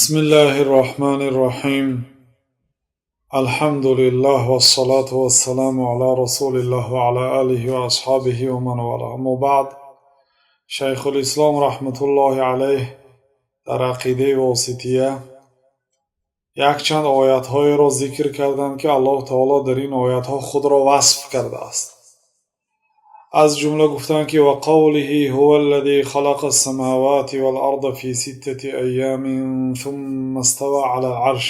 بسم الله الرحمن الرحيم. الحمد لله والصلاة والسلام على رسول الله وعلى آله وأصحابه ومن والاه. أما بعد، Шайхулислом раҳматуллоҳи алайҳ дар ақидаи Восития якчанд оятҳоеро зикр карданд, ки Аллоҳ таоло дар ин оятҳо худро васф кардааст. Аз ҷумла гуфтанд, ки وقوله هو الذي خلق السماوات والأرض في ستة أيام ثم استوى على العرش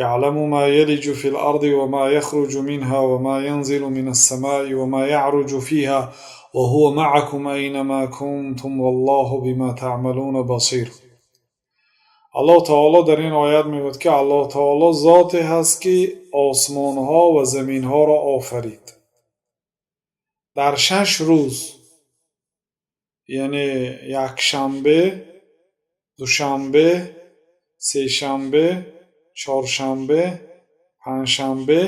يعلم ما يلج في الأرض وما يخرج منها وما ينزل من السماء وما يعرج فيها وهو معكم أينما كنتم والله بما تعملون بصير. Аллоҳ таоло дар ин оят мегӯяд, ки Аллоҳ таоло зоте ҳаст, ки осмонҳо ва заминҳоро офарид дар 6 рӯз, яъне якшанбе, душанбе, сешанбе, чоршанбе, панҷшанбе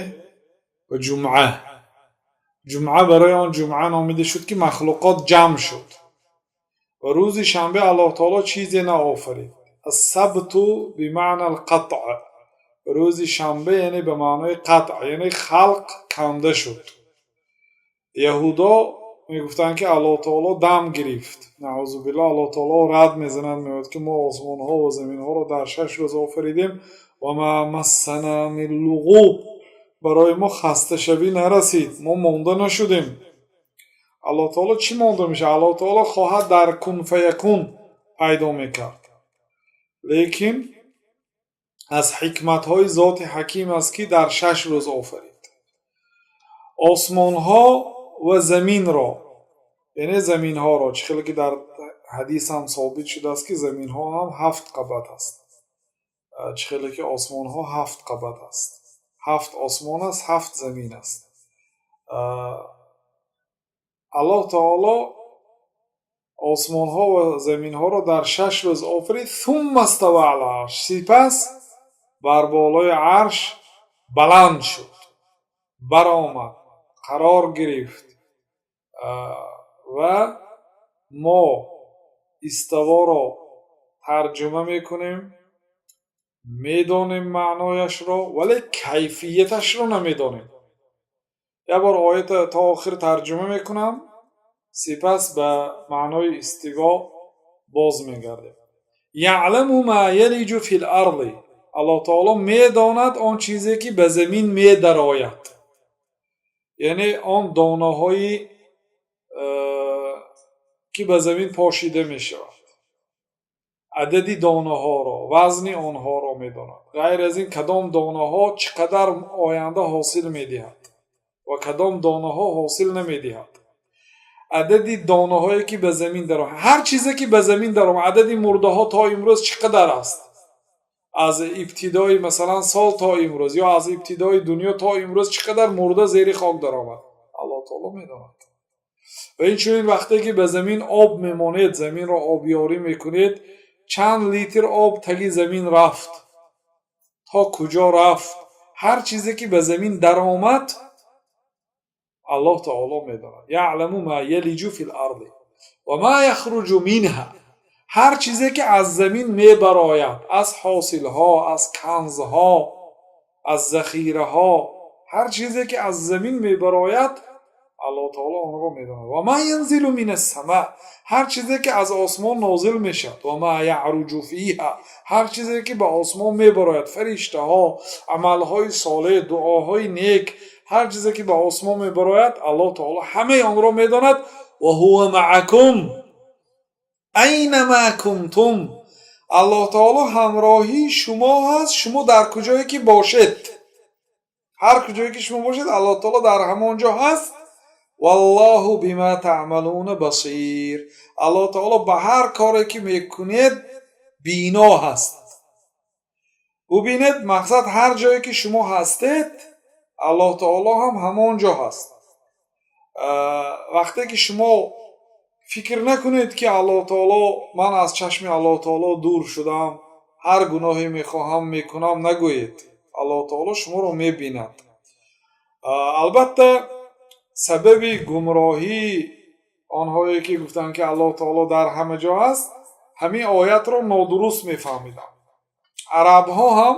ва ҷумъа. Ҷумъа барои он ҷумъа номида шуд, ки махлуқот ҷамъ шуд, ва рӯзи шанбе Аллоҳ таоло чизе наофарид. السبت بمعنى القطع. Рӯзи шанбе, яъне ба маънои қатъ, яъне халқ канда шуд. Яҳудо мегуфтанд, ки Аллоҳ таоло дам гирифт, наъузу биллоҳ. Аллоҳ таоло рад мезанад, мегӯяд, ки мо осмонҳо ва заминҳоро дар 6 рӯз офаридем. وما مسنا من لغوب. Барои мо хасташавӣ нарасид, мо монда нашудем. Аллоҳ таоло чӣ монда мешавад? Аллоҳ таоло хоҳад, дар كن فيكون пайдо мекард, лекин аз ҳикматҳои зоти ҳаким аст, ки дар 6 рӯз офарид осмонҳо ва заминро, яъне заминҳоро. Чӣ хеле ки дар ҳадис ҳам собит шудааст, ки заминҳо ҳам ҳафт қабат аст, чӣ хеле ки осмонҳо ҳафт қабат аст, ҳафт осмон аст, ҳафт замин аст. Аллоҳ таоло осмонҳо ва заминҳоро дар 6 рӯз офарид. ثم استوى على العرش. Сипас бар болои арш баланд шуд, баромад, қарор гирифт. Ва мо иставоро тарҷума мекунем, медонем маънояшро, вале кайфияташро намедонем. Як бор оята то охир тарҷума мекунам, сипас ба маънои истиво боз мегардем. يعلم ما يلج في الأرض. Аллоҳ таоло медонад он чизе, ки ба замин медарояд, яъне он донаҳои, ки ба замин пошида мешавад, адади донаҳоро, вазни онҳоро медонад. Ғайр аз ин, кадом донаҳо чӣ қадар оянда ҳосил медиҳад ва кадом донаҳо ҳосил намедиҳад, адади донаҳое, ки ба замин даромад, ҳар чизе, ки ба замин даромад, адади мурдаҳо то имрӯз чӣ қадар аст, аз ибтидои, масалан, сол то имрӯз ё аз ибтидои дунё то имрӯз чӣ қадар мурда зери хок даромад, Аллоҳ таоло медонад. Ва инчунин вақте ки ба замин об мемонед, заминро обёрӣ мекунед, чанд литр об таги замин рафт, то куҷо рафт, ҳар чизе, ки ба замин даромад, Аллоҳ таоло медонад. يعلم ما يلج في الأرض وما يخرج منها. Ҳар чизе, ки аз замин мебарояд, аз ҳосилҳо, аз канзҳо, аз захираҳо, ҳар чизе, ки аз замин мебарояд, Аллоҳ таоло онро медонад. وما ينزل من السماء. Ҳар чизе, ки аз осмон нозил мешавад. وما يعرج فيها. Ҳар чизе, ки ба осмон мебарояд, фариштаҳо, амалҳои солеҳ, дуоҳои нек, ҳар чизе, ки ба осмон мебарояд, Аллоҳ таоло ҳамаи онро медонад. وهو معكم أينما كنتم. Аллоҳ таоло ҳамроҳии шумо ҳаст, шумо дар куҷое ки бошед. Ҳар куҷое ки шумо бошед, Аллоҳ таоло дар ҳамон ҷо ҳаст. والله بما تعملون بصير. Аллоҳ таоло ба ҳар коре, ки мекунед, бино ҳаст. Бубинед, мақсад, ҳар ҷое ки шумо ҳастед, Аллоҳ таоло ҳам ҳамон ҷо ҳаст. Вақте ки шумо фикр накунед, ки Аллоҳ таоло, ман аз чашми Аллоҳ таоло дур шудам, ҳар гуноҳе мехоҳам, мекунам, нагӯед. Аллоҳ таоло шуморо мебинад. Албатта, сабаби гумроҳии онҳое, ки гуфтанд, ки Аллоҳ таоло дар ҳама ҷо ҳаст, ҳамин оятро нодуруст мефаҳмиданд. Арабҳо ҳам,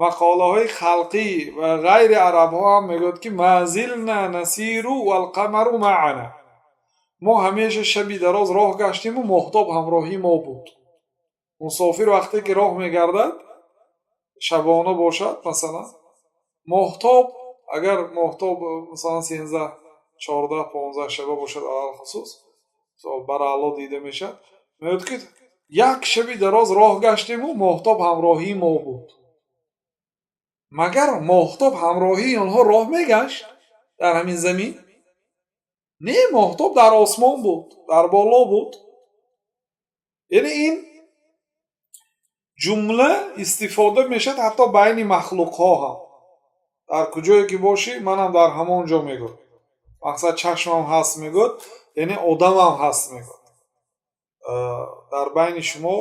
мақолаҳои халқӣ ва ғайри арабҳо ҳам мегӯяд, ки ما زلنا نسير والقمر معنا, мо ҳамеша шаби дароз роҳ гаштиму моҳтоб ҳамроҳии мо буд. Мусофир вақте ки роҳ мегардад, шабона бошад, масалан, моҳтоб, агар моҳтоб, масалан, 13, 14, 15 шаба бошад, алалхусус бараъло дида мешавад, мегӯяд, ки як шаби дароз роҳ гаштиму моҳтоб ҳамроҳии мо буд. Магар моҳтоб ҳамроҳии онҳо роҳ мегашт дар ҳамин замин? Не, моҳтоб дар осмон буд, дар боло буд. Яъне ин ҷумла истифода мешавад ҳатто байни махлуқҳо ҳам. Дар куҷое ки бошӣ, манам дар ҳамон ҷо, мегӯяд. Мақсад, чашмам ҳаст, мегӯяд, яъне одамам ҳаст, мегӯяд. Дар байни шумо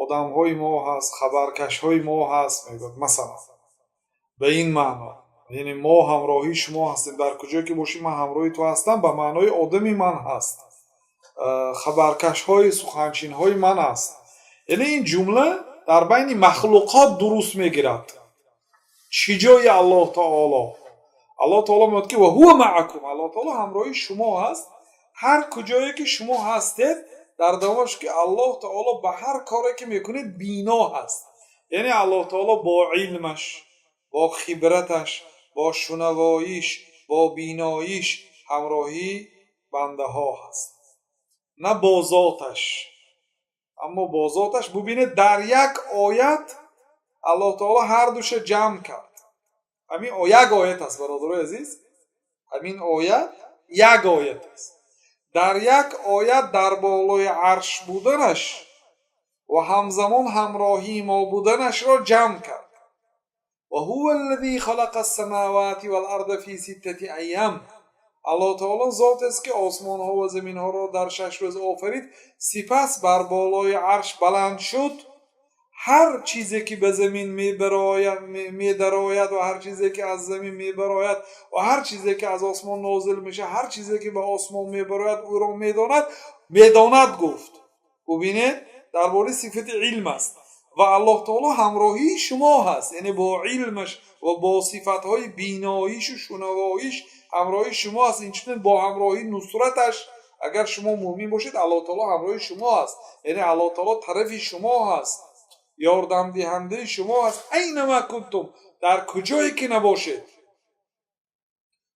одамҳои мо ҳаст, хабаркашҳои мо ҳаст, мегӯяд, масалан, ба ин маъно. Яъне мо ҳамроҳии шумо ҳастем, дар куҷое ки бошӣ, ман ҳамроҳи ту ҳастам, ба маънои одами ман ҳаст, хабаркашҳои суханчинҳои ман аст. Яъне ин ҷумла дар байни махлуқот дуруст мегирад. Чӣ ҷои Аллоҳ таоло? Аллоҳ таоло мегӯяд, ки وهو معكم, Аллоҳ таоло ҳамроҳи шумо ҳаст ҳар куҷое ки шумо ҳастед. Дар давомаш, ки Аллоҳ таоло ба ҳар коре ки мекунед, бино ҳаст. Яъне Аллоҳ таоло бо илмаш, бо хибраташ, бо шунавоиш, бо биноиш ҳамроҳии бандаҳо ҳаст, на бо зоташ, аммо бо зоташ. Бубинед, дар як оят Аллоҳ таоло ҳардуша ҷамъ кард. Ҳамин як оят аст, бародарои азиз, ҳамин оят як оят аст. Дар як оят дар болои арш буданаш ва ҳамзамон ҳамроҳии мо буданашро ҷамъ кард. وهو الذي خلق السماوات والأرض في ستة أيام, Аллоҳ таоло зотест, ки осмонҳо ва заминҳоро дар 6 рӯз офарид, сипас бар болои арш баланд шуд. Ҳар чизе ки ба замин медарояд ва ҳар чизе ки аз замин мебарояд ва ҳар чизе ки аз осмон нозил мешавад, ҳар чизе ки ба осмон мебарояд, ӯро медонад, медонад, гуфт. Бубинед, дар бораи сифати илм аст ва Аллоҳ таоло ҳамроҳии шумо ҳаст, яъне бо илмаш ва бо сифатҳои биноишу шунавоиш ҳамроҳии шумо аст. Инчунин бо ҳамроҳии нусраташ, агар шумо мӯъмин бошед, Аллоҳ таоло ҳамроҳи шумо аст, яъне Аллоҳ таоло тарафи шумо ҳаст, ёрдамдиҳандаи шумо аст. أينما كنتم, дар куҷое ки набошед.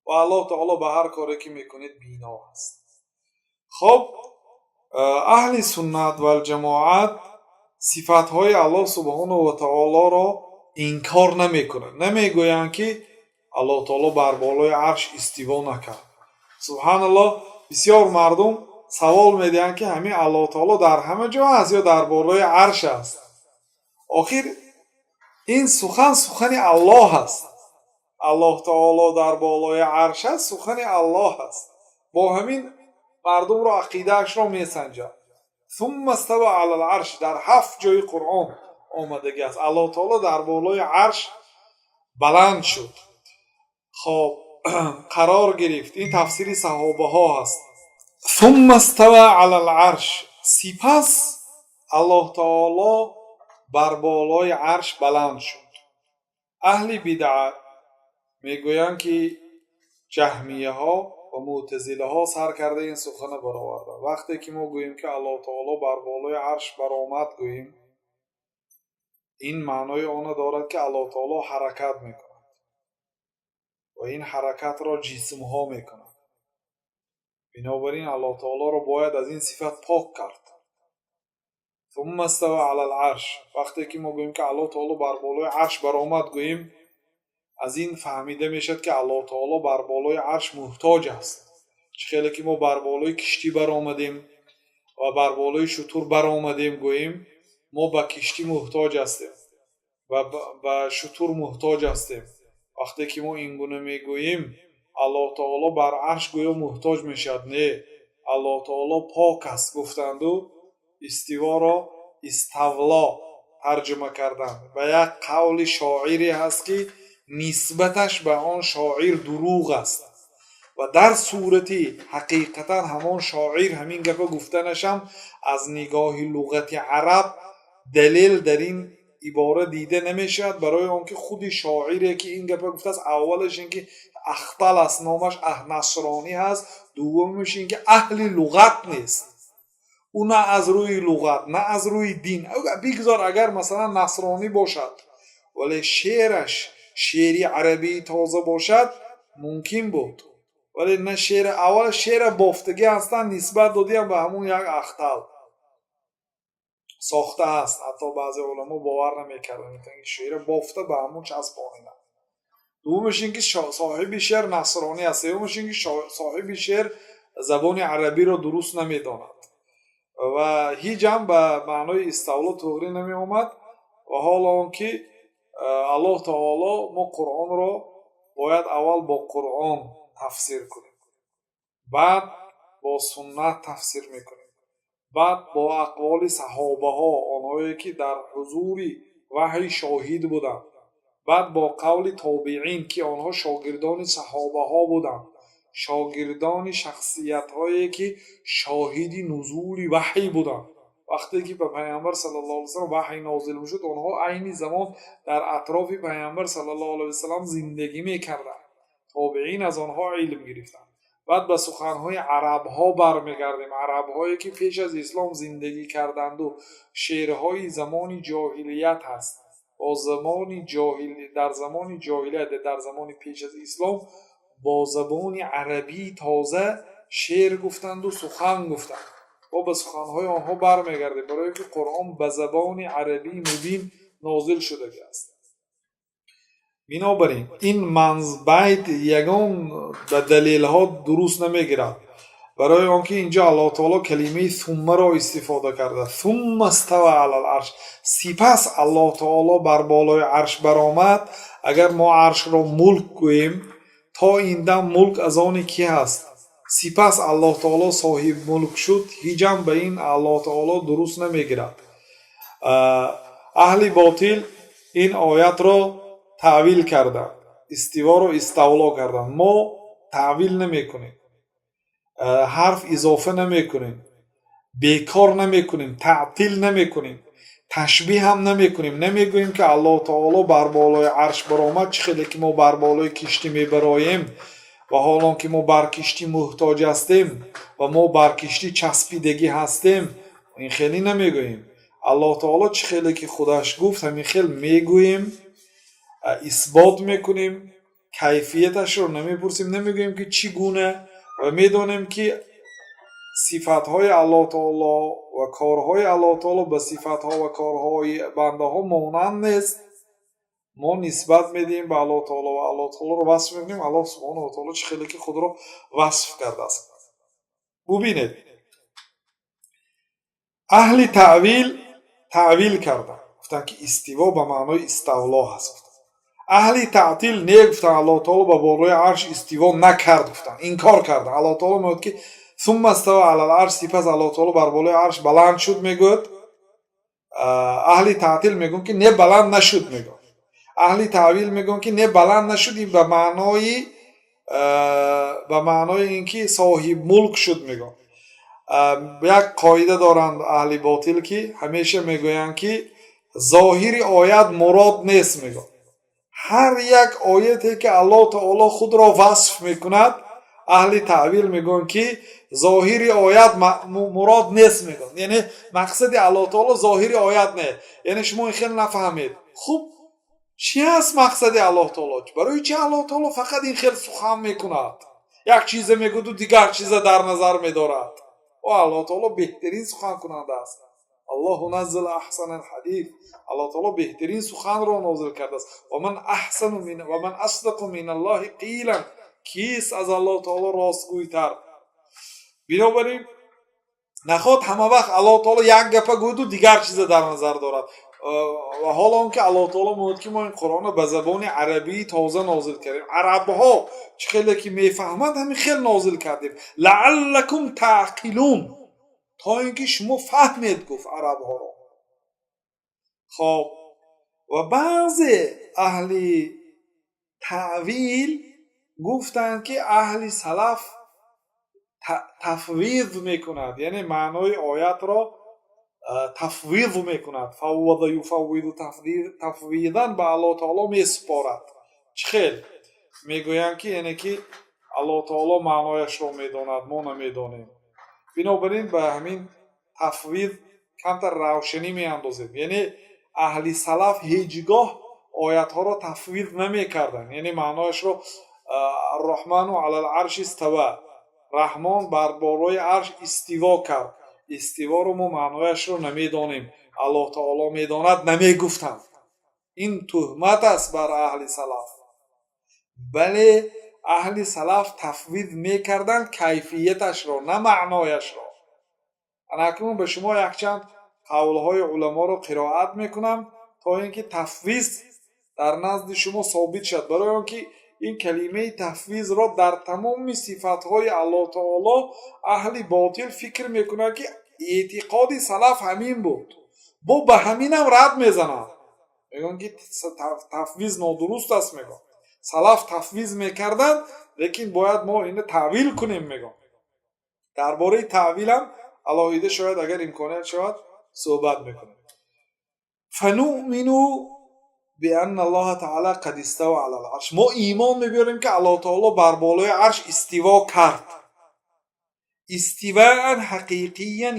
Ва Аллоҳ таоло ба ҳар коре ки мекунед, бино аст. Хоб, аҳли суннат валҷамоат сифатҳои Аллоҳ субҳонаҳу ва таолоро инкор намекунанд. Намегӯянд, ки Аллоҳ таоло бар болои арш истиво накард. Субҳаналлоҳ, бисёр мардум савол медиҳанд, ки ҳамин Аллоҳ таоло дар ҳама ҷо аст ё дар болои арш аст? Охир ин сухан сухани Аллоҳ аст. Аллоҳ таоло дар болои арш аст, сухани Аллоҳ аст. Бо ҳамин мардумро ақидаашро месанҷад. ثم استوى على العرش дар ҳафт ҷои Қуръон омадагӣ аст. Аллоҳ таоло дар болои арш баланд шуд, хоб, қарор гирифт. Ин тафсири саҳобаҳо ҳаст. ثم استوى على العرش, сипас Аллоҳ таоло бар болои арш баланд шуд. Аҳли бидъат мегӯянд, ки ҷаҳмияҳо ва мӯътазилаҳо сар карда ин сухана бароварданд. Вақте ки мо гӯем, ки Аллоҳ таоло бар болои арш баромад, гӯем, ин маънои онро дорад, ки Аллоҳ таоло ҳаракат мекунад ва ин ҳаракатро ҷисмҳо мекунад. Бинобар ин Аллоҳ таолоро бояд аз ин сифат пок кард. ثم استوى على العرش, вақте ки мо гӯем, ки Аллоҳ таоло бар болои арш баромад, гӯем, аз ин фаҳмида мешавад, ки Аллоҳ таоло бар болои арш муҳтоҷ аст. Чӣ хеле ки мо бар болои киштӣ баромадем ва бар болои шутур баромадем, гӯем, мо ба киштӣ муҳтоҷ ҳастем ва ба шутур муҳтоҷ ҳастем. Вақте ки мо ин гуна мегӯем, Аллоҳ таоло бар арш гӯё муҳтоҷ мешавад. Не, Аллоҳ таоло пок аст, гуфтанду истиворо иставло тарҷума карданд. Ба як қавли шоире ҳаст, ки нисбаташ ба он шоир дурӯғ аст ва дар сурати ҳақиқатан ҳамон шоир ҳамин гапа гуфтанашам аз нигоҳи луғати араб далел дар ин ибора дида намешавад, барои он ки худи шоире ки ин гапа гуфтааст, аввалаш ин ки Ахтал аст номаш, насронӣ ҳаст, дуввумаш ин ки аҳли луғат нест. Ӯ на аз рӯи луғат, на аз рӯи дин. Бигзор агар, масалан, насронӣ бошад, вале шеъраш шеъри арабии тоза бошад, мумкин буд. Вале на шеър, аввал шеъра бофтагӣ ҳастанд, нисбат додиам ба ҳамун як Ахтал сохта ҳаст. Ҳатто баъзе уламо бовар намекарданд, ки шеъра бофта ба ҳамун часпониданд. Дуввумаш ин ки соҳиби шеър насронӣ аст, сеюмаш ин ки соҳиби шеър забони арабиро дуруст намедонад ва ҳеҷ ҳам ба маънои иставло туғрӣ намеомад. Ва ҳоло он ки Аллоҳ таоло, мо Қуръонро бояд аввал бо Қуръон тафсир кунем, баъд бо суннат тафсир мекунем, баъд бо ақволи саҳобаҳо, онҳое ки дар ҳузури ваҳй шоҳид буданд, баъд бо қавли тобеин, ки онҳо шогирдони саҳобаҳо буданд, шогирдони шахсиятҳое ки шоҳиди нузули ваҳй буданд. Вақте ки ба Пайғамбар саллаллоҳу алайҳи васаллам ваҳй нозил мешуд, онҳо айни замон дар атрофи Пайғамбар саллаллоҳу алайҳи васаллам зиндагӣ мекарданд. Тобеин аз онҳо илм гирифтанд. Баъд ба суханҳои арабҳо бармегардем, арабҳое ки пеш аз ислом зиндагӣ карданду шеърҳои замони ҷоҳилият ҳаст. Бо замони ҷоҳил, дар замони ҷоҳилият, дар замони пеш аз ислом бо забони арабии тоза шеър гуфтанду сухан гуфтанд. Мо ба суханҳои онҳо бармегардем, барое ки Қуръон ба забони арабии мубин нозил шудагӣ аст. Бинобар ин ин байт ягон ба далелҳо дуруст намегирад, барои он ки инҷо Аллоҳ таоло калимаи суммаро истифода карда. Сумма става алал арш, сипас Аллоҳ таоло бар болои арш баромад. Агар мо аршро мулк гӯем, то ин дам мулк аз они кӣ ҳаст? Сипас Аллоҳ таоло соҳиби мулк шуд. Ҳеҷам ба ин Аллоҳ таоло дуруст намегирад. Аҳли ботил ин оятро таъвил карданд, истиворо иставло карданд. Мо таъвил намекунем, ҳарф изофа намекунем, бекор намекунем, таътил намекунем, ташбиҳ ҳам намекунем. Намегӯем, ки Аллоҳ таоло бар болои арш баромад, чӣ хеле ки мо бар болои киштӣ мебароем, ва ҳолон ки мо бар киштӣ муҳтоҷ ҳастем ва мо бар киштӣ часпидагӣ ҳастем. Ин хеле намегӯем. Аллоҳ таоло чӣ хеле ки худаш гуфт, ҳамин хел мегӯем, исбот мекунем, кайфияташро намепурсем, намегӯем, ки чӣ гуна, ва медонем, ки сифатҳои Аллоҳ таоло ва корҳои Аллоҳ таоло ба сифатҳо ва корҳои бандаҳо монанд нест. Мо нисбат медиҳем ба Аллоҳ таоло ва Аллоҳ таолоро васф мекунем, Аллоҳ субҳонаҳу ва таоло чӣ хеле ки худро васф кардааст. Бубинед, аҳли таъвил таъвил карданд, гуфтанд, ки истиво ба маънои иставло ҳаст. Аҳли таътил не, гуфтанд, Аллоҳ таоло ба болои арш истиво накард, гуфтанд, инкор карданд. Аллоҳ таоло мегӯяд, ки сумма става алал арш, сипас Аллоҳ таоло бар болои арш баланд шуд, мегӯяд. Аҳли таътил мегӯянд, ки не, баланд нашуд, мегӯянд. Аҳли таъвил мегӯянд, ки не, баланд нашуд, ин ба маънои ин ки соҳиб мулк шуд, мегӯянд. Як қоида доранд аҳли ботил, ки ҳамеша мегӯянд, ки зоҳири оят мурод нест, мегӯянд. Ҳар як ояте ки Аллоҳ таоло худро васф мекунад, аҳли таъвил мегӯянд, ки зоҳири оят мурод нест, мегӯянд. Яъне мақсади Аллоҳ таоло зоҳири оят не, яъне шумо ин хел нафаҳмед. Хуб, чӣ ҳаст мақсади Аллоҳ таоло? Барои чи Аллоҳ таоло фақат ин хел сухан мекунад? Як чизе мегӯяду дигар чиза дар назар медорад. О, Аллоҳ таоло беҳтарин суханкунанда аст. Аллоҳу наззала аҳсанал ҳадис, Аллоҳ таоло беҳтарин суханро нозил кардааст. Ва ман асдақу миналлоҳи қийлан, кист аз Аллоҳ таоло ростгӯйтар? Бинобар ин наход ҳама вақт Аллоҳ таоло як гапа гӯяду дигар чиза дар назар дорад. Ва ҳоло он ки Аллоҳ таоло мегӯяд, ки мо ин Қуръонро ба забони арабии тоза нозил кардем, арабҳо чӣ хеле ки мефаҳманд, ҳамин хел нозил кардем, лааллакум таъқилун, то ин ки шумо фаҳмед, гуфт арабҳоро. Хоб, ва баъзе аҳли таъвил гуфтанд, ки аҳли салаф тафвиз мекунад, яъне маънои оятро. Тафвиз мекунад, فوض يفوض تفويضا, ба Аллоҳ таоло месупорад. Чӣ хел мегӯянд, ки яъне ки Аллоҳ таоло маънояшро медонад, мо намедонем. Бинобар ин ба ҳамин тафвиз камтар равшанӣ меандозем. Яъне аҳли салаф ҳеҷ гоҳ оятҳоро тафвиз намекарданд, яъне маънояшро. الرحمن على العرش استوى, Раҳмон бар болои арш истиво кард, истиворо мо маънояшро намедонем, Аллоҳ таоло медонад, намегуфтанд. Ин туҳмат аст бар аҳли салаф. Бале, аҳли салаф тафвиз мекарданд кайфияташро, на маънояшро. Ана акнун ба шумо якчанд қавлҳои уламоро қироат мекунам, то ин ки тафвиз дар назди шумо собит шавад, барои он ки ин калимаи тафвизро дар тамоми сифатҳои Аллоҳ таоло аҳли ботил фикр мекунанд, ки эътиқоди салаф ҳамин буд, бо ба ҳаминам рад мезананд, мегӯянд, ки тафвиз нодуруст аст. Мегӯянд, салаф тафвиз мекарданд, лекин бояд мо ина таъвил кунем, мегӯянд. Дар бораи таъвилам алоҳида шояд, агар имконият шавад, суҳбат мекунем. فنؤمن بأن الله تعالى قد استوى على العرش. Мо имон мебиёрем, ки Аллоҳ таоло бар болои арш истиво кард, استواء حقيقيا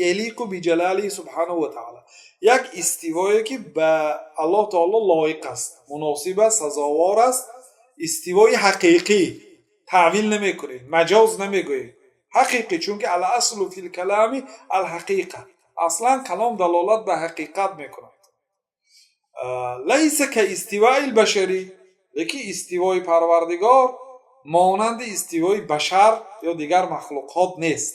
يليق بجلاله سبحانه وتعالى, як истивое, ки ба Аллоҳ таоло лоиқ аст, муносиб аст, сазовор аст. Истивои ҳақиқӣ, таъвил намекунем, маҷоз намегӯем, ҳақиқӣ, чунки الأصل في الكلام الحقيقة, аслан калом далолат ба ҳақиқат мекунад. ليس كاستواء البشر, лекин истивои Парвардигор монанди истивои башар ё дигар махлуқот нест.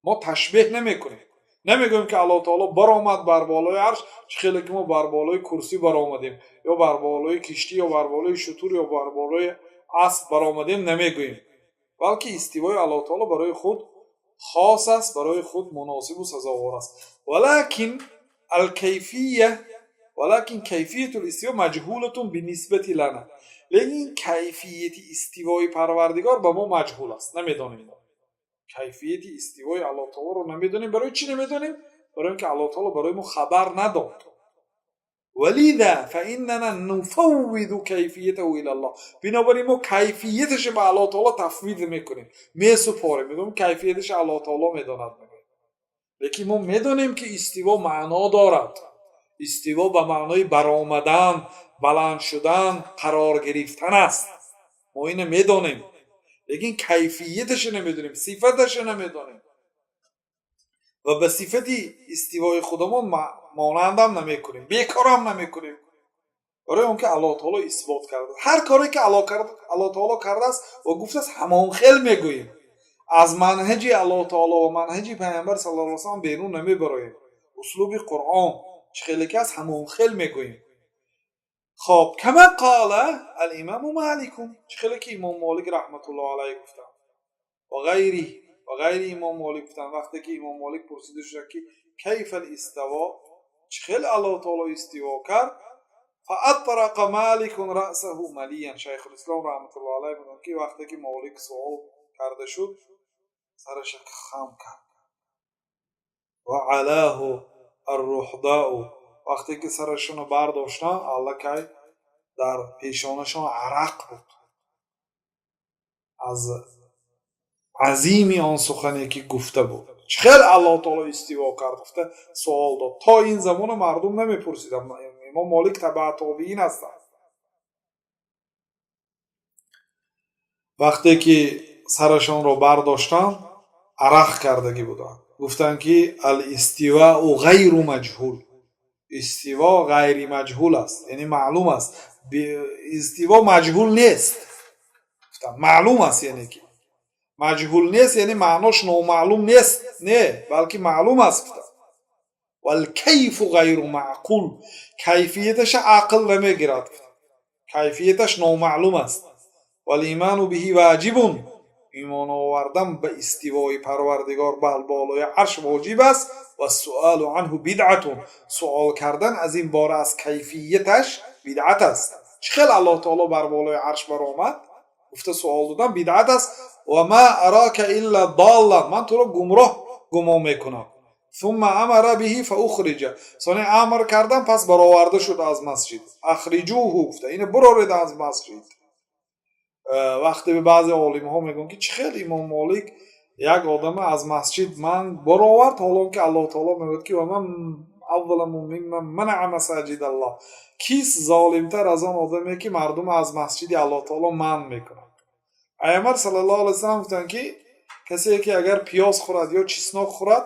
Мо ташбеҳ намекунем, намегӯем, ки Аллоҳ таоло баромад бар болои арш, чӣ хеле ки мо бар болои курсӣ баромадем ё бар болои киштӣ ё бар болои шутур ё бар болои асп баромадем, намегӯем, балки истивои Аллоҳ таоло барои худ хос аст, барои худ муносибу сазовор аст. ولكن الكيفية ولكن كيفية الاستواء مجهولة بالنسبة لنا, лекин кайфияти истивои Парвардигор ба мо маҷҳул аст, намедонем. Мо кайфияти истивои Аллоҳ таолоро намедонем. Барои чӣ намедонем? Барои он ки Аллоҳ таоло барои мо хабар надод. ولذا فإننا نفوض كيفيته إلى الله. Бинобар ин мо кайфияташро ба Аллоҳ таоло тафвиз мекунем, месупорем, мегӯем, кайфияташро Аллоҳ таоло медонад, мегӯем. Лекин мо медонем, ки истиво маъно дорад, истиво ба маънои баромадан, баланд шудан, қарор гирифтан аст. Мо ина медонем, лекин кайфияташро намедонем, сифаташро намедонем ва ба сифати истивои худамон монандам намекунем, бекорам намекунем, барои он ки Аллоҳ таоло исбот кардааст. Ҳар коре ки Аллоҳ таоло кардааст ва гуфтааст, ҳамон хел мегӯем. Аз манҳаҷи Аллоҳ таоло ва манҳаҷи Пайғамбар صلى الله عليه وسلم берун намебароем. Услуби Қуръон чӣ хеле ки аст, ҳамон хел мегӯем. Хоб, كما قال الإمام مالك, чӣ хеле ки имом Молик رحمة الله عليه гуфтанд, وغيره, ва ғайри имом Молик гуфтанд. Вақте ки имом Молик пурсида шуда, ки كيف الاستواء, чӣ хел Аллоҳ таоло истиво кард, فأطرق مالك رأسه مليا. Шайхулислом رحمة الله عليه мегӯянд, ки вақте ки Молик суол карда шуд, сараша хам кард. وعلاه الرهداء, вақте ки сарашонро бардоштанд, аллакай дар пешонашон арақ буд аз азими он сухане, ки гуфта буд. Чӣ хел Аллоҳ таоло истиво кард, гуфта суол дод. То ин замона мардум намепурсиданд. Имом Молик табаа тобиин ҳастанд. Вақте ки сарашонро бардоштанд, арақ кардагӣ буданд. Гуфтанд, ки الاستواء غير مجهول, истиво ғайри маҷҳул аст, яъне маълум аст, истиво маҷҳул нест, гуфтанд, маълум аст. Яъне ки маҷҳул нест, яъне маънош номаълум нест, не, балки маълум аст, гуфтанд. والكيف غير معقول, кайфияташа ақл намегирад, кайфияташ номаълум аст. والإيمان به واجب, имон овардан ба истивои Парвардигор бар болои арш воҷиб аст. والسؤال عنه بدعة, суол кардан аз ин бора, аз кайфияташ, бидъат аст. Чӣ хел Аллоҳ таоло бар болои арш баромад, гуфта суол додан бидъат аст. وما أراك إلا ضالا, ман туро гумроҳ гумон мекунам. ثم أمر به فأخرج. Сони амр кардан, пас бароварда шуд аз масҷид. أخرجوه гуфта, ина буроред аз масҷид. Вақте баъзе олимҳо мегӯянд, ки чӣ хел Имом Молик як одама аз масҷид ман баровард, ҳолон ки Аллоҳ таоло мегӯяд, ки ومن أظلم ممن منع مساجد الله, кист золимтар аз он одаме, ки мардума аз масҷиди Аллоҳ таоло манъ мекунад? Пайғамбар صلى الله عليه وسلم гуфтанд, ки касе ки агар пиёз хӯрад ё чеснок хӯрад,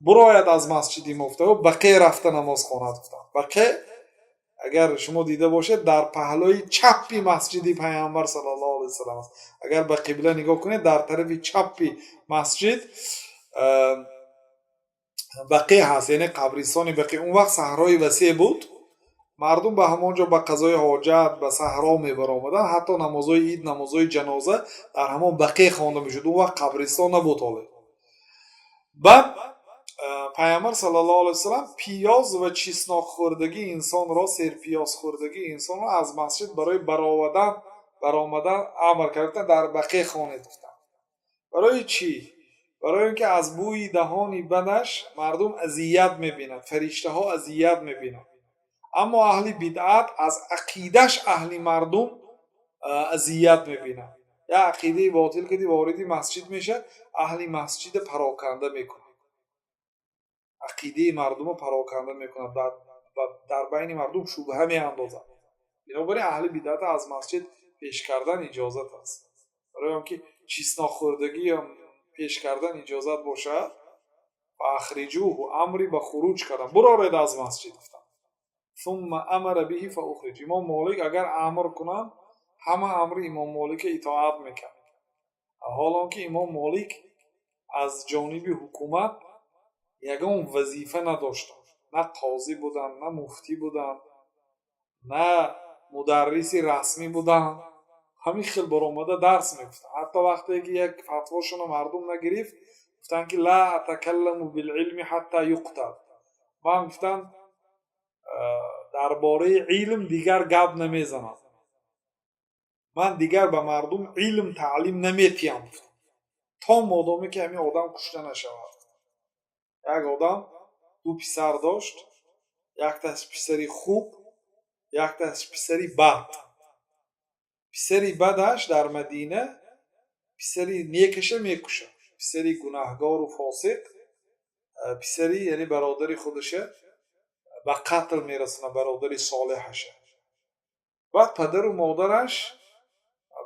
бурояд аз масҷиди мо, гуфта, Бақе рафта намоз хонад, гуфтанд. Бақе, агар шумо дида бошед, дар паҳлӯи чаппи масҷиди Пайғамбар صلى الله عليه وسلم аст. Агар ба қибла нигоҳ кунед, дар тарафи чаппи масҷид Бақе ҳаст, яъне қабристони Бақе. Он вақт саҳрои васеъ буд, мардум ба ҳамон ҷо ба қазои ҳоҷат ба саҳро мебаромаданд. Ҳатто намозҳои ид, намозҳои ҷаноза дар ҳамон Бақе хонда мешуд. Он вақт қабристон набуд ҳоле. Баъд Пайғамбар صلى الله عليه وسلم пиёз ва чеснок хӯрдагии инсонро, серпиёз хӯрдагии инсонро аз масҷид барои баромадан амр кард, дар Бақе хонед, гуфтанд. Барои чӣ? Барои он ки аз бӯи даҳони бадаш мардум азият мебинад, фариштаҳо азият мебинанд. Аммо аҳли бидъат аз ақидаш аҳли мардум азият мебинад. Як ақидаи ботил кади вориди масҷид мешавад, аҳли масҷида пароканда мекунад, ақидаи мардумо пароканда мекунад, дар байни мардум шубҳа меандозад. Бинобар ин аҳли бидъата аз масҷид пеш кардан иҷозат аст. Барои он ки чеснок хӯрдагӣ пеш кардан иҷозат бошад, فأخرجوه, амри ба хуруҷ кардан, буроред аз масҷид, гуфтанд. ثم أمر به فأخرج. Имом Молик агар амр кунанд, ҳама амри Имом Молика итоат мекард. Ҳолон ки Имом Молик аз ҷониби ҳукумат ягон вазифа надоштанд, на қозӣ буданд, на муфтӣ буданд, на мударриси расмӣ буданд. Ҳамин хел баромада дарс мегуфтанд. Ҳатто вақте ки як фатвошонро мардум нагирифт, гуфтанд, ки لا أتكلم بالعلم حتى يقتل. Ман, гуфтанд, дар бораи илм дигар гап намезанам, ман дигар ба мардум илм таълим наметиҳам, гуфтам, то модоме ки ҳамин одам кушта нашавад. Як одам ду писар дошт, якташ писари хуб, якташ писари бад. Писари бадаш дар Мадина писари некаша мекушад. Писари гунаҳгору фосиқ писари, яъне бародари худаша ба қатл мерасонад, бародари солеҳаша. Баъд падару модараш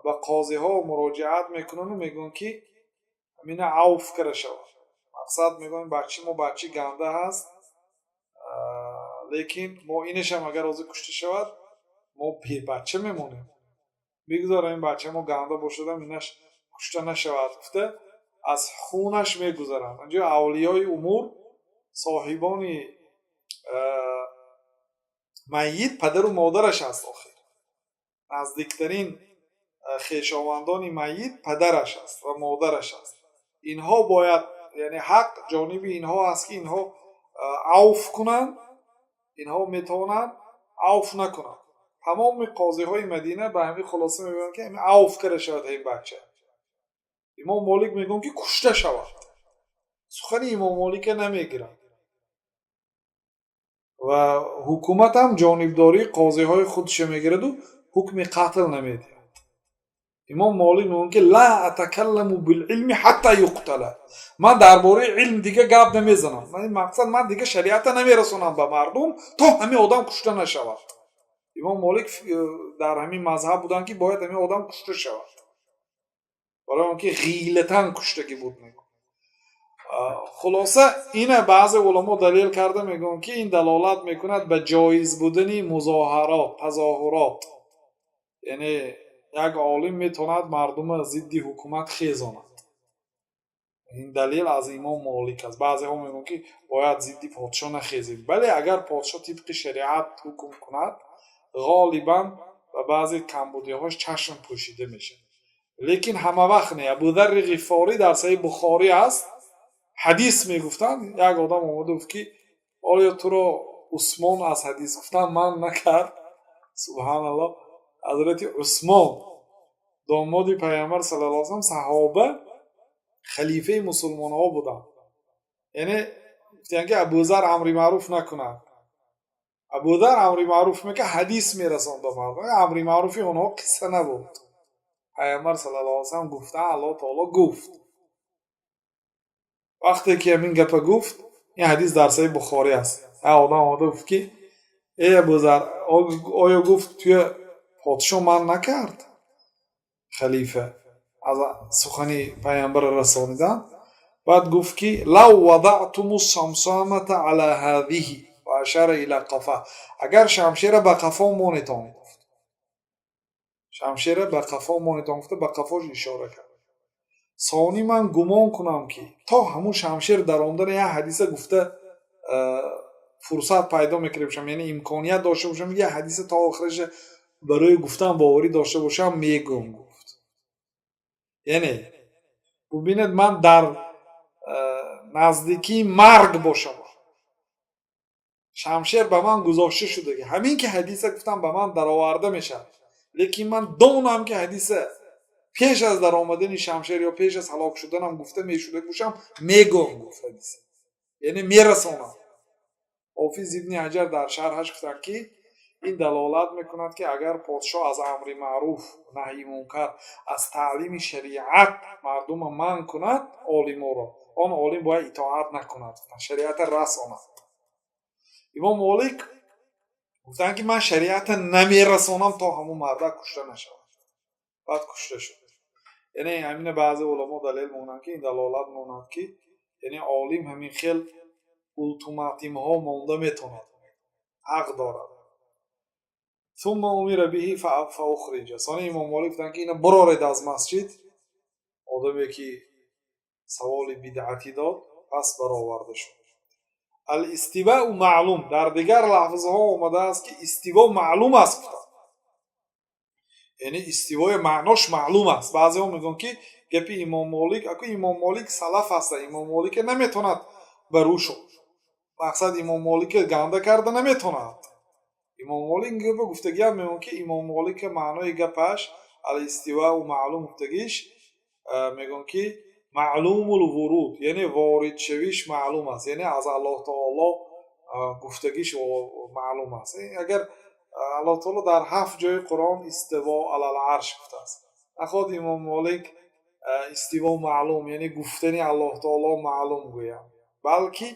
ба қозиҳо муроҷиат мекунанду мегӯянд, ки ҳамина авф карда шавад. Мақсад, мегӯянд, бачаи мо бачаи ганда ҳаст, лекин мо инашам агар ҳозир кушта шавад, мо бебача мемонем. Бигузор ин бача мо ганда бошадам, инаш кушта нашавад, гуфта, аз хунаш мегузаранд. Анҷо авлиёи умур, соҳибони майит падару модараш аст. Охир наздиктарин хешовандони майит падараш аст ва модараш аст. Инҳо бояд, яъне ҳақ ҷониби инҳо аст, ки инҳо авф кунанд. Инҳо метавонанд авф накунанд. Тамоми қозиҳои Мадина ба ҳамин хулоса мебиёянд, ки ҳамин авф карда шавад ҳамин бача. Имом Молик мегӯянд, ки кушта шавад. Сухани Имом Молика намегиранд ва ҳукуматам ҷонибдории қозиҳои худша мегираду ҳукми қатл намедиҳад. Имом Молик мегӯянд, ки لا أتكلم بالعلم حتى يقتل. Ман дар бораи илм дига гап намезанам, мақсад, ман дига шариата намерасонам ба мардум, то ҳамин одам кушта нашавад. Имом Молик дар ҳамин мазҳаб буданд, ки бояд ҳамин одам кушта шавад, барои он ки ғилатан куштагӣ буд, мегӯ. Хулоса, ина баъзе уламо далел карда мегӯянд, ки ин далолат мекунад ба ҷоиз будани музоҳарот, тазоҳурот, яъне як олим метавонад мардума зидди ҳукумат хезонад. Ин далел аз Имом Молик аст. Баъзеҳо мегӯянд, ки бояд зидди подшоҳ нахезем. Бале, агар подшоҳ тибқи шариат ҳукм кунад, ғолибан ба баъзе камбудиҳош чашм пӯшида мешавад, лекин ҳама вақт не. Абударри Ғифорӣ, дар Саҳиҳи Бухорӣ аст ҳадис мегуфтанд, як одам омада гуфт, ки оё туро Усмон аз ҳадис гуфтан манъ накард? Субҳаналлоҳ! Ҳазрати Усмон, домоди Пайғамбар صلى الله عليه وسلم, саҳоба, халифаи мусулмонҳо буданд. Яъне гуфтанд, ки Гуфтанд, ки Абузар амри маъруф накунад. Абузар амри маъруф мекард, ҳадис мерасонд ба мардум. Амри маъруфи онҳо қисса набуд. Пайғамбар саллаллоҳу алайҳи васаллам гуфта, Аллоҳ таоло гуфт. Вақте ки ҳамин гапа гуфт, ин ҳадис дар Саҳеҳи Бухорӣ аст. Як одам омада гуфт, ки эй Абузар, оё, гуфт, туя подшоҳ манъ накард, халифа, аз сухани пайғамбарро расонидан? Баъд гуфт, ки لو وضعتم الصمصامة على هذه وأشار إلى قفاه, агар шамшера ба қафо монетон, гуфт, шамшера ба қафо монетон, гуфта, ба қафош ишора кард. Сони ман гумон кунам, ки то ҳамун шамшер даромадани як ҳадиса гуфта фурсат пайдо мекарда бошам, яъне имконият дошта бошам, як ҳадиса то охираша барои гуфтан боварӣ дошта бошам, мегӯм, гуфт. Яъне бубинед, ман дар наздикии марг бошам, шамшер ба ман гузошта шуда, ҳамин ки ҳадиса гуфтам, ба ман дароварда мешавад, лекин ман донам, ки ҳадиса пеш аз даромадани шамшер ё пеш аз ҳалок шуданам гуфта мешуда бошам, мегӯм, гуфт, ҳадиса, яъне мерасонам. Ҳофиз Ибни Ҳаҷар дар шарҳаш гуфтанд, ки ин далолат мекунад, ки агар подшоҳ аз амри маъруф, наҳйи мункар, аз таълими шариат мардума манъ кунад, олиморо, он олим бояд итоат накунад, шариата расонад. Имом Молик гуфтанд, ки ман шариата намерасонам, то ҳамун мардак кушта нашавад. Баъд кушта шуд. Яъне ҳамина баъзе уламо далел монанд, ки ин далолат монанд, ки яъне олим ҳамин хел ултиматумҳо монда метавонад, ҳақ дорад. ثم أمر به فأخرج. Сони Имом Молик гуфтанд, ки ина буроред аз масҷид, одаме ки саволи бидъатӣ дод. Пас бароварда шуд. الاستواء معلوم. Дар дигар лафзҳо омадааст, ки истиво маълум аст, гуфтанд, яъне истивои маънош маълум аст. Баъзеҳо мегӯянд, ки гапи Имом Молик, аку Имом Молик салаф аста, Имом Молика наметавонад ба рӯш, мақсад, Имом Молика ганда карда наметавонад. Имом Молик ин гапа гуфтагиам, мегӯянд, ки Имом Молика маънои гапаш الاستواء معلوم гуфтагиш, мегӯянд, ки معلوم الورود, яъне воридшавиш маълум аст, яъне аз Аллоҳ таоло гуфтагиш маълум аст. Агар Аллоҳ таоло дар ҳафт ҷои Қуръон استوى على العرش гуфтааст, наход Имом Молик истиво маълум, яъне гуфтани Аллоҳ таоло маълум гӯянд, балки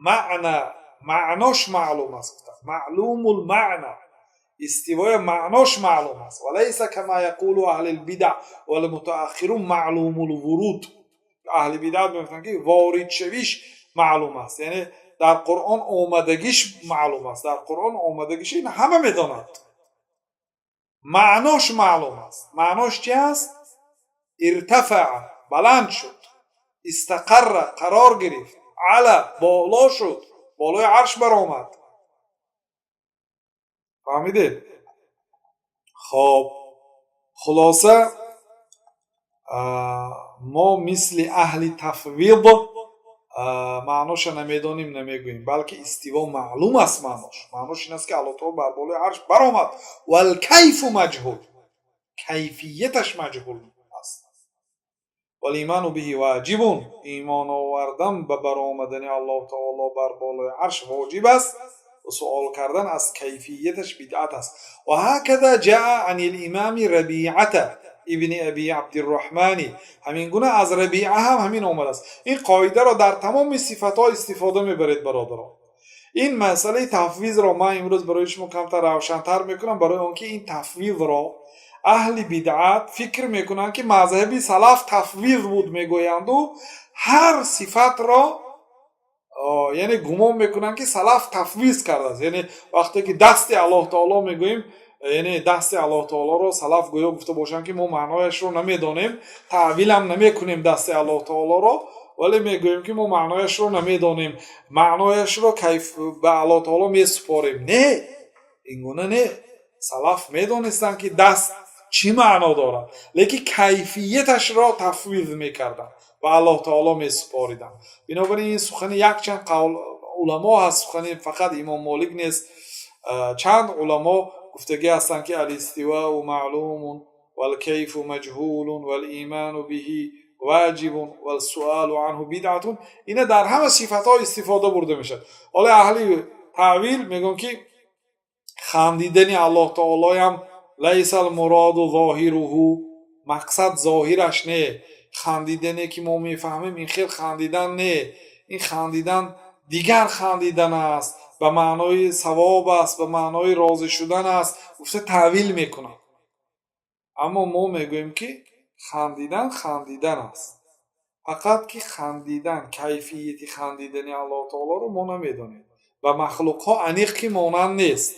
маъна, маънош маълум аст, гуфтанд, معلوم المعنى, истивоя маънош маълум аст. وليس كما يقول أهل البدع والمتأخرون معلوم الورود. Аҳли бидъат мегуфтанд, ки воридшавиш маълум аст, яъне дар Қуръон омадагиш маълум аст. Дар Қуръон омадагиш ин ҳама медонад, маънош маълум аст. Маънош чи аст? ارتفع, баланд шуд, استقر, қарор гирифт, علا, боло шуд, болои арш баромад. Фаҳмидед? Хоб, хулоса, мо мисли аҳли тафвид маъноша намедонем намегӯем, балки истиво маълум аст маънош. Маънош ин аст, ки Аллоҳ таоло бар болои арш баромад. والكيف مجهول, кайфияташ маҷҳул аст. والإيمان به واجب. Имон овардан ба баромадани Аллоҳ таоло бар болои арш воҷиб аст ва суол кардан аз кайфияташ бидъат аст. وهكذا جاء عن الإمام ربيعة ابن أبي عبد الرحمن. Ҳамин гуна аз Рабиа ҳам ҳамин омадааст. Ин қоидаро дар тамоми сифатҳо истифода мебаред, бародарон. Ин масъалаи тафвизро ман имрӯз барои шумо камтар равшантар мекунам, барои он ки ин тафвизро аҳли бидъат фикр мекунанд, ки мазҳаби салаф тафвиз буд мегӯянду, ҳар сифатро, яъне гумон мекунанд, ки салаф тафвиз кардааст. Яъне вақте ки дасти Аллоҳ таоло мегӯем, яъне дасти Аллоҳ таолоро салаф гӯё гуфта бошанд, ки мо маънояшро намедонем, таъвилам намекунем дасти Аллоҳ таолоро, вале мегӯем, ки мо маънояшро намедонем, маънояшро кайф ба Аллоҳ таоло месупорем. Не, ин гуна не. Салаф медонистанд, ки даст чӣ маъно дорад, лекин кайфияташро тафвиз мекарданд, ба Аллоҳ таоло месупориданд. Бинобар ин сухани якчанд қавл уламо ҳаст, сухани фақат Имом Молик нест. Чанд уламо гуфтагӣ ҳастанд, ки الاستواء معلوم والكيف مجهول والإيمان به. واجب والسؤال عنه بدعة. Ина дар ҳама сифатҳо истифода бурда мешавад. Ҳоло аҳли таъвил мегӯянд, ки хандидани Аллоҳ таолоям ليس المراد ظاهره, мақсад зоҳираш не, хандидане ки мо мефаҳмем, ин хел хандидан не, ин хандидан дигар хандидан аст, ба маънои савоб аст, ба маънои розӣ шудан аст, гуфта таъвил мекунад. Аммо мо мегӯем, ки хандидан хандидан аст, фақат ки хандидан, кайфияти хандидани Аллоҳ таолоро мо намедонем, ба махлуқҳо аниқ ки монанд нест,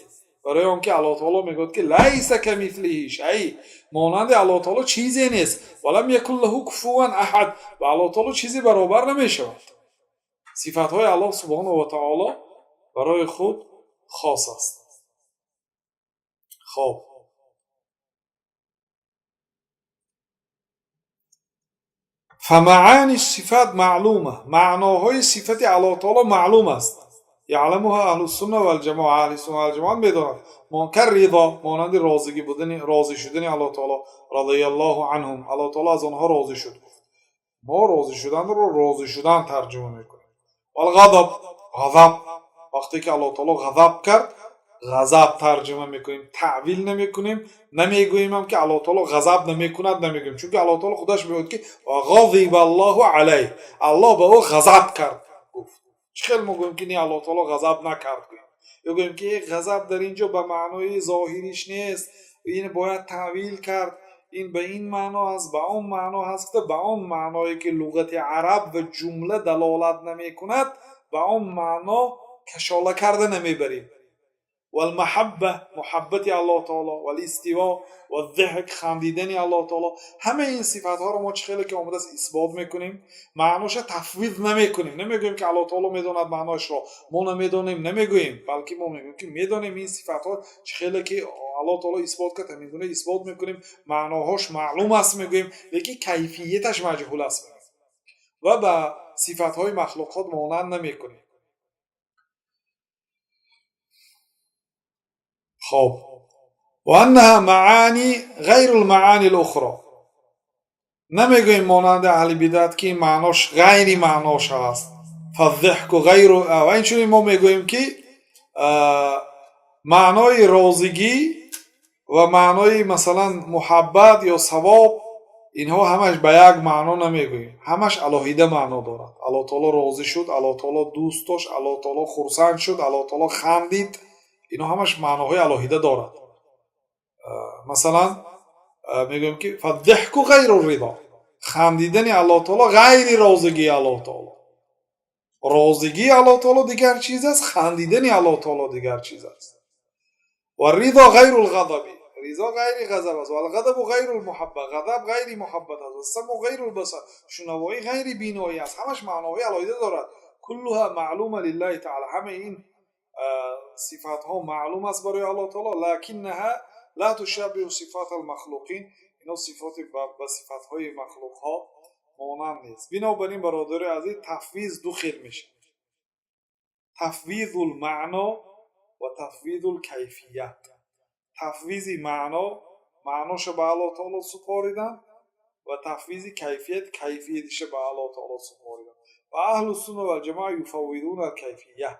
барои он ки Аллоҳ таоло мегӯяд, ки ليس كمثله شيء, монанди Аллоҳ таоло чизе нест, ولم يكن له كفوا أحد, ба Аллоҳ таоло чизе баробар намешавад. Сифатҳои Аллоҳ سبحانه وتعالى барои худ хос аст. Хоб, فمعاني الصفات معلومة, маъноҳои сифати Аллоҳ таоло маълум аст, يعلمها أهل السنة والجماعة, аҳли сунна валҷамоат медонад, كالرضا, монанди розигӣ будани, розӣ шудани Аллоҳ таоло, رضي الله عنهم, Аллоҳ таоло аз онҳо розӣ шуд. Мо розӣ шуданро розӣ шудан тарҷума мекунем. والغضب, ғазаб, вақте ки Аллоҳ таоло ғазаб кард, ғазаб тарҷума мекунем, таъвил намекунем, намегӯемам, ки Аллоҳ таоло ғазаб намекунад, намегӯем, чунки Аллоҳ таоло худаш мегӯяд, ки غضب الله عليه, Аллоҳ ба ӯ ғазаб кард гуфт. Чӣ хел мо гӯем, ки не, Аллоҳ таоло ғазаб накард гӯем, ё гӯем, ки ғазаб дар ин ҷо ба маънои зоҳириш нест, ин бояд таъвил кард, ин ба ин маъно аст, ба он маъно ҳаст, ба он маъное ки луғати араб ва ҷумла далолат намекунад, ба он маъно кашола карда намебарем. والمحبة, муҳаббати Аллоҳ таоло, والاستواء, والضحك, хандидани Аллоҳ таоло, ҳамаи ин сифатҳоро мо чӣ хеле ки омадааст исбот мекунем, маъноша тафвиз намекунем, намегӯем, ки Аллоҳ таоло медонад маъноашро, мо намедонем намегӯем, балки мо мегӯем, ки медонем ин сифатҳо чӣ хеле ки Аллоҳ таоло исбот кард, ҳамин гуна исбот мекунем, маъноҳош маълум аст мегӯем, лекин кайфияташ маҷҳул аст ва ба сифатҳои махлуқот монанд намекунем. Хоб, وأنها معاني غير المعاني الأخرى, намегӯем монанди аҳли бидат, ки маънош ғайри маънош аст. فالضحك غير, ва инчунин мо мегӯем, ки маънои розигӣ ва маънои, масалан, муҳаббат ё савоб, инҳо ҳамаш ба як маъно намегӯем, ҳамаш алоҳида маъно дорад. Аллоҳ таоло розӣ шуд, Аллоҳ таоло дӯст дошт, Аллоҳ таоло хурсанд шуд, Аллоҳ таоло хандид, инҳо ҳамаш маъноҳои алоҳида дорад. Масалан, мегӯем, ки فالضحك غير الرضا, хандидани Аллоҳ таоло ғайри розигии Аллоҳ таоло, розигии Аллоҳ таоло дигар чиз аст, хандидани Аллоҳ таоло дигар чиз аст. والرضا غير الغضب, ризо ғайри ғазаб аст, والغضب غير المحبة, ғазаб ғайри муҳаббат аст, والسمع غير البصر, шунавоӣ ғайри биноӣ аст. Ҳамаш маъноҳои алоҳида дорад. كلها معلومة لله تعالى, ҳамаи ин сифатҳо маълум аст барои Аллоҳ таоло. لكنها لا تشابه صفات المخلوقين, ино сифоти ба сифатҳои махлуқҳо монанд нест. Бинобар ин, бародари азиз, тафвиз ду хел мешавад: تفويض المعنى ва تفويض الكيفية. Тафвизи маъно, маъноша ба Аллоҳ таоло супоридан, ва тафвизи кайфият, кайфиятиша ба Аллоҳ таоло супоридан. Ва أهل السنة والجماعة يفوضون الكيفية,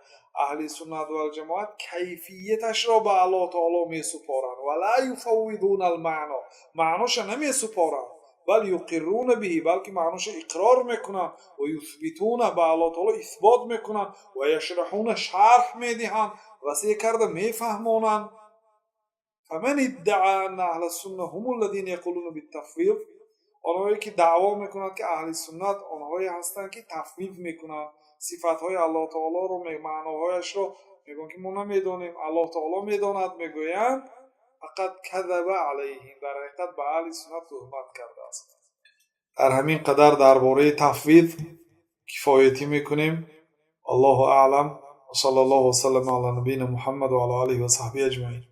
аҳли суннат валҷамоат кайфияташро ба Аллоҳ таоло месупоранд, ولا يفوضون المعنى, маъноша намесупоранд, بل يقرون به, балки маъноша иқрор мекунанд, ويثبتونه, ба Аллоҳ таоло исбот мекунанд, ويشرحونه, шарҳ медиҳанд, васеъ карда мефаҳмонанд. فمن ادعى أن أهل السنة هم الذين يقولون بالتفويض, онҳое ки даъво мекунанд, ки аҳли суннат онҳое ҳастанд, ки тафвиз мекунанд сифатҳои Аллоҳ таолоро, маъноҳояшро мегӯянд, ки мо намедонем, Аллоҳ таоло медонад мегӯянд, فقد كذب عليهم, дар ҳақиқат ба аҳли суннат туҳмат кардааст. Дар ҳамин қадар дар бораи тафвиз кифоятӣ мекунем. الله أعلم, وصلى الله وسلم على نبينا محمد وعلى آله وصحبه أجمعين.